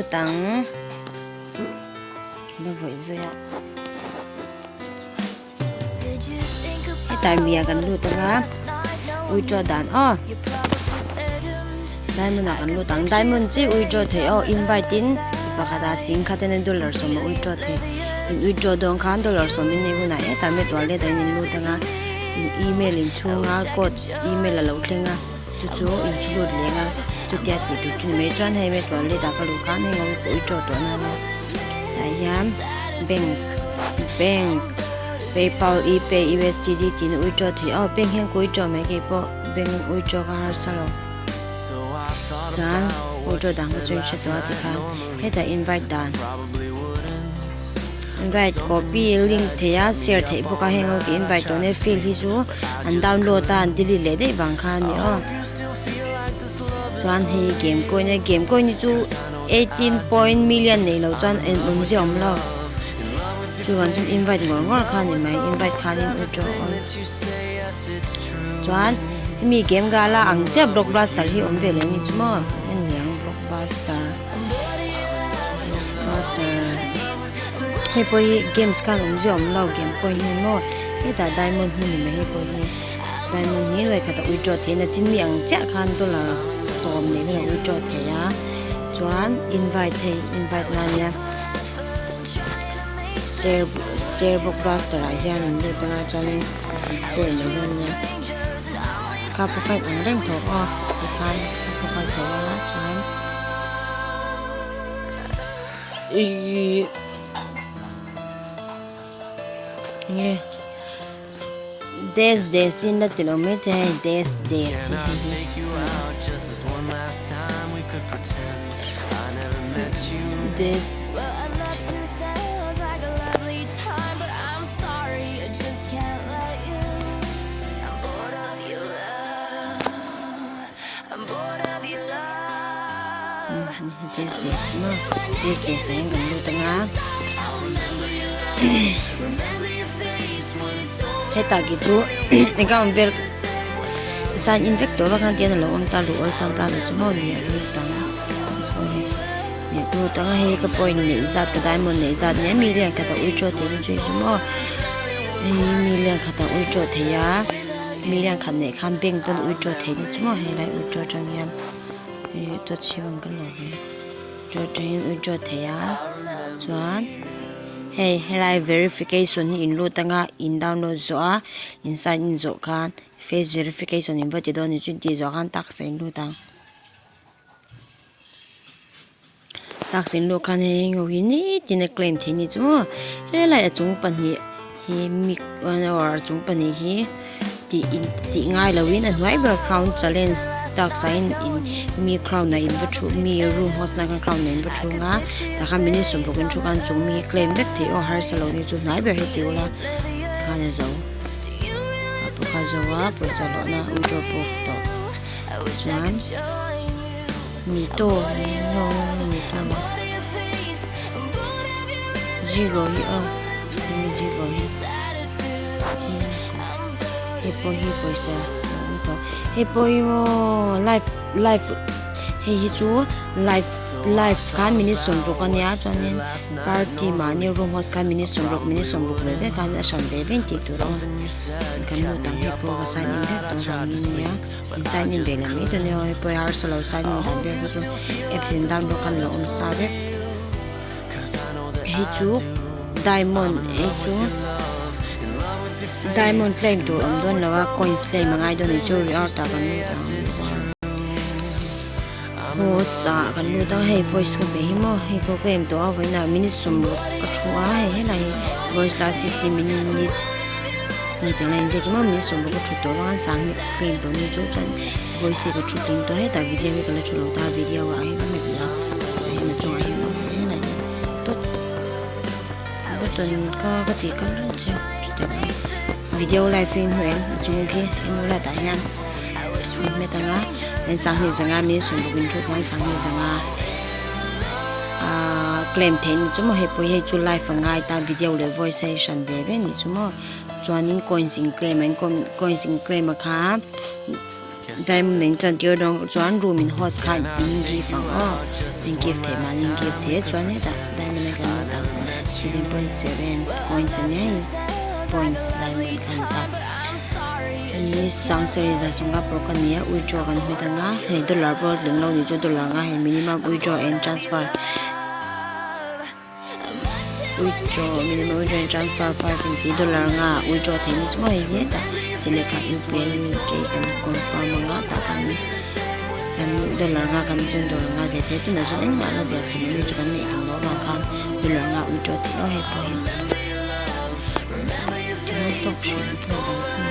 lut ang la vawih zui a hetah mi ah kan lut ang a withdraw dan aw diamond ah kan lut ang diamond chi withdraw theih aw invite in pakhat ah singkhat in dollar sawm a withdraw theih in withdraw dawn khan dollar sawm in nei hunah hetah mi toilet ah in in lut ang a in email in chhung a code email a lo thleng a chu chu in chu lut leng a chutia tih tur chu ni mai chuan hei mi toilet ah ka luh khan heng ho hi ka withdraw tawh nan a tah hian bank bank paypal epay ustd tih na withdraw theih a bank hian ka withdraw mai keipawh bank withdraw ka harsa lo chuan withdraw dang te chu in hre tawh a tikhan hetah invite dan invite copy link theih a share theih bawk a heng ho khi invite tawh nia field hi chu an download a an delete leh daih vang kha a ni aw chuan hei game coin a game coin hi chu 18 point million nei lo chuan en awmzia awm lo chuvang chuan invite ngawr ngawr kha a ni mai invite khanin withdraw awn chuan hemi game gala ang chiah blockbuster hi awm ve leh a ni chu maw en leh ang blockbuster blockbuster hei pawh hi games khan awmzia awm lo game pawh hi maw hetah diamond hi a ni mai hei pawh hi diamond hi nuai khatah withdraw theih a chin mi ang chiah khan dollar sawm nei hunah withdraw theih a chuan invite hei invite na ania share share blockbuster ah hian an lut anga chuanin an share mai dawn ania kha pawh kha in ang reng tho aw tikhan kha pawh kha zo a chuan ihh nge des des in la ti lo mai thei a hei des des hi hei hi des Des des maw des des ah hian kan lut anga hetah ki chu account vel sign in vek tawh vak a tian alo awm ta luh awlsam ta ni chu maw ni a lut ang sawi leh lut ang a hei ka point neih zat ka diamond neih zat nia mi lian khat a withdraw theih na chu chu maw hei mi lian khat a withdraw theih a mi lian khat neih khan bank pawn withdraw theih na chu maw helai withdraw atang hian ih dawt siam ang ka lo ve withdraw atangin withdraw theih a chuan hei helai verification hi in lut anga in download zawh a in sign in zawh khan face verification in va ti dawn a ni chu in tih zawh khan tax a in lut ang. Tax in luh khan hei heng ho hi nitin a claim theih a ni chu maw helai a chung pahnih hi mic or a chung pahnih hi tih in tih ngai lo in a hnuai ber crown challenge tax ah hian in mi crown ah in va thu mi room host na khan crown ah in va thu ang a tah khan minute sawmruk in thu khan chung mi hi claim vek theih aw harsa lo ni chu hnai ber hi ti ula khan a zo a pawh kha a zo a pawisa hlawhna withdraw proof tawh chuan. Mi to no mi to jigo hi aw mi jigo hi jigo hei pawh hi pawisa ni tawh hei pawh hi maw live live hei hi chu live live khan minute sawmruk ania chuanin party mahni room host khan minute sawmruk minute sawmruk ve ve khan a hran ve ve in tih tur a kan lut ang hei pawh ka sign in vek tawh vangin nia. In sign in ve leh mai dawn nia hei pawh hi harsa lo sign in dan vel kha chu apps in download khan lo awm sa vek hei chu diamond hei chu diamond claim tur awm dawn lo a coins claim a ngai dawn a ni chu reward ah kan lut ang host ah kan lut ang hei voice ka pe hi maw hei pawh claim tawh a vawiinah minute sawmruk ka thu a hei helai hi voice last 60 minute. Hei tiang lai inziak hi maw min sawm bawk a thut tawh vang a sang hi claim tawh ni chu chuan voice hi ka thu tling tawh hetah video hi ka la thu lo ta video ah hian ka hmet leh a tah hian a chungah hian a awm leh helai hian dawt button kha ka tih kal reng che chutiang ang video live hi hmu em a chung khi en ula tah hian in hmet ang a en sanghnih zanga min sawm bawk in thu khan sanghnih zanga ahh claim theih ni chu maw hei pawh hi hei chu live a ngai ta video leh voice a hi hran ve ve ni chu maw. Chuanin coins in claim an coins in claim a kha Diamond in chan tir dawn chuan room in host khan in gift ang aw in gift theih mahni in gift thei a chuan hetah diamond a kan lut ang 7.7 coins ania hei points diamond kha ani ta hei sangsarih za sawmnga paruk a ni a withdraw kan hmet anga hei dollar pawh a tling lo ni chu dollar anga hei minimum withdraw and transfer. Withdraw minimum withdraw and transfer 5 in dollar nga withdraw theih ni chu maw hei hetah select ah UPI ke kan confirm anga tah khan kan dollar nga kan chuan dollar nga zia thei tunah chuan engmah la zia theih loh chu kan neih ang loh avang khan dollar nga withdraw theih loh hei pawh hi chuan tawk hrih.